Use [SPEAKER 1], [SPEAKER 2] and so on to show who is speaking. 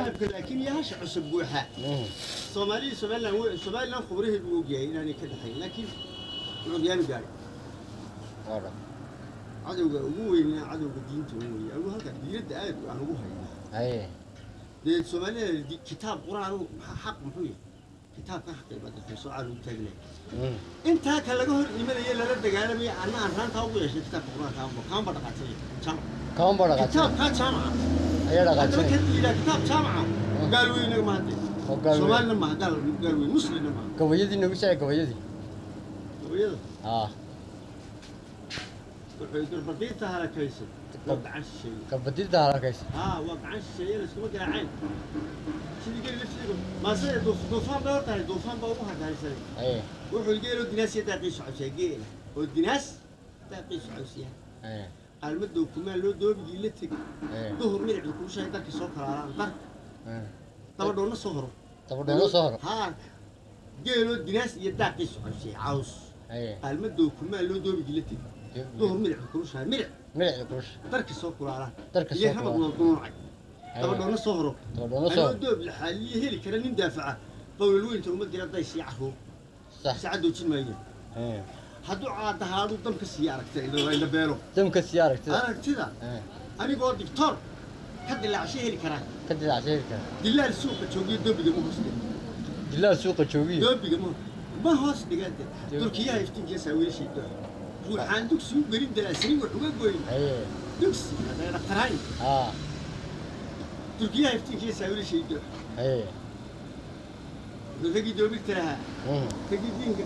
[SPEAKER 1] Dahabka laakiin iyo hasha cusub buuxa. Soomaalida Somaliland Somaliland khubraheedu wuu ogyahay inaanay ka dhexayn, laakiin curyaanu gaadhay.
[SPEAKER 2] Waa dhab.
[SPEAKER 1] Cadowga ugu weynaa cadowga diinta ugu weeye. Agu halka diiradda aad aan ugu haynaa. Dee Soomaalida kitaab Qur-aan maxaa xaq muxuu yahay? Kitaabka xaqay baa dadka soo caalu taagnay. Intaa ka laga hor imanaya, lala dagaalamaya, anna aan raantaa ugu yeeshay kitaabka Qur-aanka kaanba dhaqaajinaya jaamac.
[SPEAKER 2] Kaban baa dhaqaajinay.
[SPEAKER 1] Kitaabkaa jaamaca.
[SPEAKER 2] Ayaa
[SPEAKER 1] Haddaba
[SPEAKER 2] dhaqaajinay.
[SPEAKER 1] Kan yidhaa kitaab jaamaca gaal weynaga maha dee.
[SPEAKER 2] Oo gaal weyn.
[SPEAKER 1] Soomaalina maha gaal, gaal weyn muslimna maha.
[SPEAKER 2] Gabayadii nagu socay, gabayadii.
[SPEAKER 1] Gabayada?
[SPEAKER 2] Aa.
[SPEAKER 1] Wuxuu garbadiinta halakaysay waa gacan shisheeye.
[SPEAKER 2] Gabadida halakaysa.
[SPEAKER 1] Haa, waa gacan shisheeye, layskuma garaaceen sidii geli laftiigu maase duufaan bay hortahay, duufaan baa ugu hagahaysanay. Wuxuu geeloo dinaasiya daaqiisu cawsiyaa, geela oo dinaas daaqiisu cawsiyaa. Qaalmadow kumaa loo doobigii la tegey. Duhur midicdu kulushahay darkii soo kalaalaan darka. Dabadhoonna soo horo.
[SPEAKER 2] Dabadhoona soo horo.
[SPEAKER 1] Haa, geeloo dinaas iyo daaqiisu cawsiya caws. Qaalmadow kumaa loo doobigii la tegey, duhur midicdu kulushahay milic.
[SPEAKER 2] Milicda kulusha.
[SPEAKER 1] Darkii soo kulaalaan.
[SPEAKER 2] Darka
[SPEAKER 1] iyo
[SPEAKER 2] soo
[SPEAKER 1] ramad
[SPEAKER 2] kulaalaan.
[SPEAKER 1] wada dunuucay, dabadhoonna soo horo.
[SPEAKER 2] Dabadhoona soo
[SPEAKER 1] Anoo
[SPEAKER 2] horo.
[SPEAKER 1] doob laxaaliye heli kara nin daafaca qowlal weynta uma dira days iyo carruur. Saacad doojin maayo. Hadduu caadahaadu damka siiya aragtida indha beelo.
[SPEAKER 2] Damka sii aragtida.
[SPEAKER 1] Aragtida. Anigoo digtoor ka dilaacsho heli karaa.
[SPEAKER 2] Ka dilaacshay kara.
[SPEAKER 1] Dilaal suuqa joogiyo doobiga ma hoos dhiga.
[SPEAKER 2] Dilaal suuqa joogiyo.
[SPEAKER 1] Doobiga ma hoos dhiga. Durkiyaha iftiinkiya saawiilashii doox ruuxaan dugsi u gelin dalaasani wax uga goyn. Dugsi hadday dhakhtarayn. Durkiyaha iftiinkiya saawiilashii doox. Wuxuu ragii doobirta lahaa, ragii diinka.